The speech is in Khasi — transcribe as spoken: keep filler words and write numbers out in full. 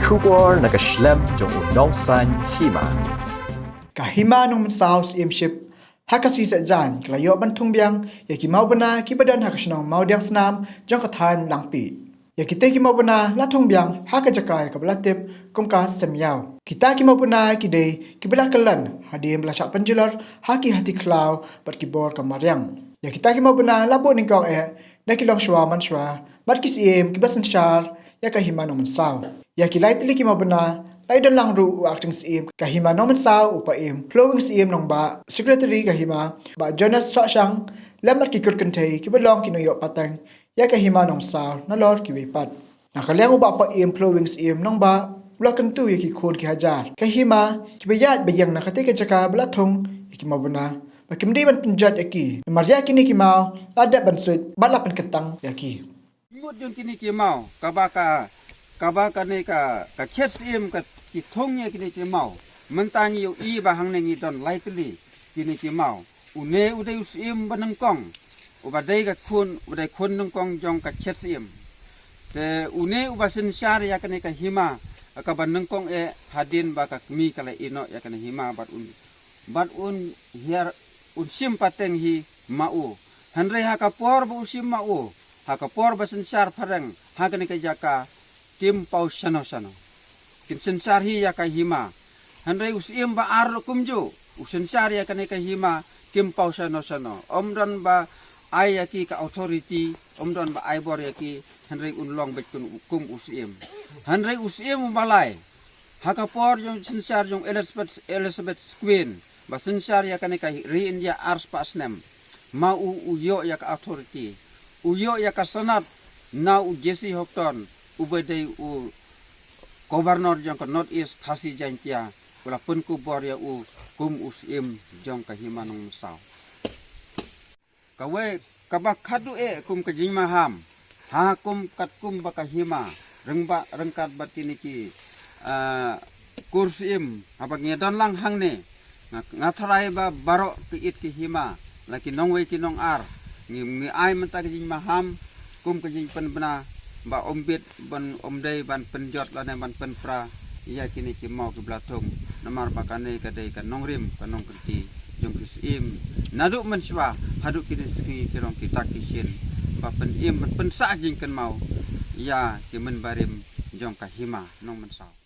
Khubor na ka shlem jong u nongsan hima. Ka hima Nongmynsaw Syiemship ha ka sngi Saitjaiñ ka la ïoh ban thung biang ïa ki mawbynna kiba don ha ka shnong Mawdiangsnam jong ka thaiñ Langpih. Ïa kita ki mawbynna la thung biang ha ka jaka ïa kaba la tip kum ka Semïaw. Kita ki mawbynna ki dei kiba la kyllon hadien ba la shah pynjulor ha ki hati khlaw bad ki bor ka mariang. Ïa kita ki mawbynna la buh nyngkong eh na ki longshuwa manshuwa bad ki syiem kiba synshar ïa ka hima Nongmynsaw. Ïa ki lai tylli ki mawbynna la ïadon lang ruh u Acting Syiem ka hima Nongmynsaw, u Paiem Phlowing Syiem Nongbah, Secretary ka hima Bah Jonas Sohshang, lem bad ki kur kynthei kiba long ki nongïoh pateng ïa ka hima Nongmynsaw nalor kiwei pat. Na ka liang u Bah Paiem Phlowing Syiem Nongbah u la kyntu ïa ki khun ki hajar ka hima kiba ïaid ba ïeng na katei ka jaka ba la thung ïa ki mawbynna ba kim dei ban pynjot ïa ki. Namar ïa kine ki maw la dep ban suit bad la pynkyntang ïa ki. Mut jong kine ki maw kaba ka, kaba kane ka, ka chet syiem ka ki thung ïa kine ki maw. Mynta ngi ïohi ba hangne ngi don lai tylli kine ki maw. Une u dei u syiem ba nyngkong, uba dei ka khun, uba dei khun nyngkong jong ka chet syiem. Te une uba synshar ïa kane ka hima kaba nyngkong eh hadien ba ka kmie ka la ïehnoh ïa kane hima bad un, bad un hiar, un shim pateng hi ma u. Hynrei ha ka por ba u shim ma u, ha ka por ba synshar phareng ha kane ka jaka, kim paw shano shano. Kin synshar hi ïa ka hima. Hynrei u syiem ba ar ruh kumjuh u synshar ïa kane ka hima, kim paw shano shano. Ym don ba ai ïa ki ka authority, ym don ba ai bor ïa ki, hynrei un long beit kum, kum u syiem. Hynrei u syiem uba lai ha ka por jong synshar jong Elizabeth, Elizabeth Queen, ba synshar ïa kane ka ri India ar spah snem. Ma u, u ïoh ïa ka authority, u ïoh ïa ka sanad na u J C Hopton, uba dei u Governor jong ka North East Khasi Jaiñtia, u la pynkupbor ïa u kum u syiem jong ka hima Nongmynsaw. Kawei kaba khadduh eh kum ka jingmaham ha kum katkum ba ka hima, ryngba, ryngkat bad kine ki, ah, kur syiem, haba ngi don lang hangne, nga, nga tharai ba baroh ki it ki hima, la ki nongwei ki nongar, ngi, ngi ai mynta ka jingmaham kum ka jingpynbna ba ym bit ban, ym dei ban pynjot lane ban pynpra ïa kine ki maw kiba la thung. Namar ba kane ka dei ka nongrim ka nongkynti jong ki syiem naduh mynshuwa haduh kine ki sngi, ki rong ki dak ki shin, ba pynim ban pynsah jingkynmaw ïa ki mynbarim jong ka hima Nongmynsaw.